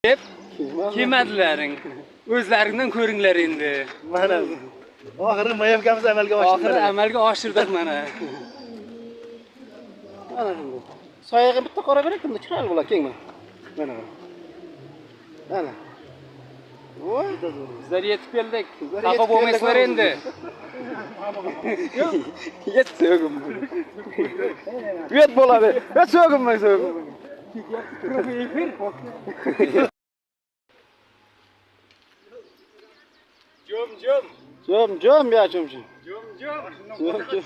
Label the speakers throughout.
Speaker 1: Deb kelmadilaring. O'zlaringdan ko'ringlar endi.
Speaker 2: Mana oxiri mayevkamiz amalga oshdi.
Speaker 1: Oxiri amalga oshirdik mana.
Speaker 3: Mana shunday. Soyaga bitta qora beraylik, bunda chiroyli bo'ladi, keng mana. Mana. Mana. Voy,
Speaker 1: bizlar yetib keldik. Xafa bo'lmaysizlar endi.
Speaker 3: Yet so'gim. Yet bo'ladi. Yet so'gim, so'gim.
Speaker 1: Jom jom.
Speaker 3: Jom jom ya jom jom.
Speaker 1: Jom jom.
Speaker 3: Jom jom.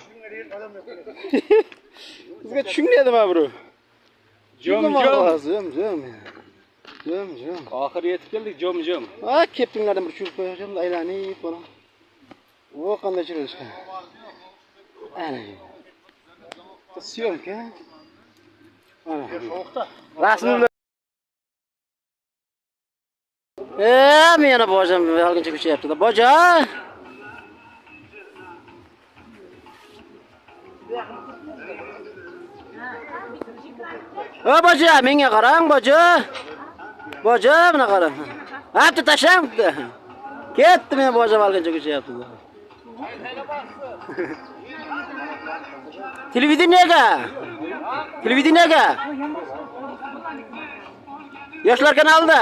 Speaker 3: Bizga tushunmaydi mana bu.
Speaker 1: Jom jom.
Speaker 3: Jom jom. Jom jom.
Speaker 1: Oxiri yetib keldik jom jom.
Speaker 3: Ha, keptinglardan bir tushirib qo'yacağım da aylanib bolam. O qanday chiroyli chiqadi. Ana. Syomka. Ana. Rasmni meni bojam yolg'oncha kuchyapti-da. Boja! O boja, menga qarang, boja. Boja, buni qarang. Ha, bitta tashlang bitta. Ketdi meni bojam olgancha kuchyapti-da. Televideniyaga. Televideniyaga. Yoshlar kanalida.